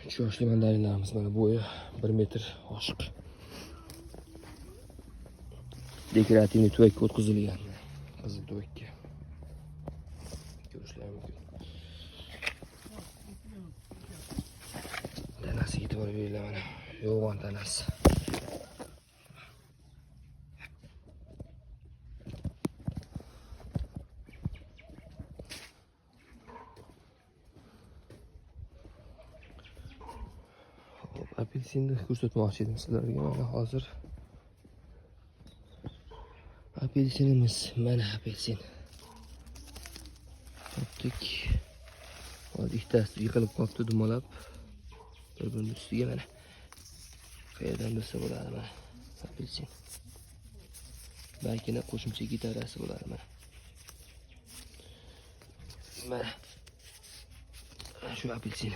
3 yoshli mandarinlarimiz, mana bo'yi 1 metr oshiq. Dekorativniy tuvakka o'tkazilgan. Qizil tuvakka. Ko'rishlar mumkin. Tanasiga e'tibor beringlar, mana yo'g'on tanasi. Hop, apelsinni ko'rsatmoqchi edim sizlarga. Mana hozir apelsinimiz, mana apelsin. Topdik. Hozir ikkitasi yiqilib qolibdi dumalab. Bir-birini ustiga mana. Qayerdan bilsa bo'ladi, mana apelsin. Balkina qo'shimcha gitarasi bo'ladi mana. Mana shu apelsin.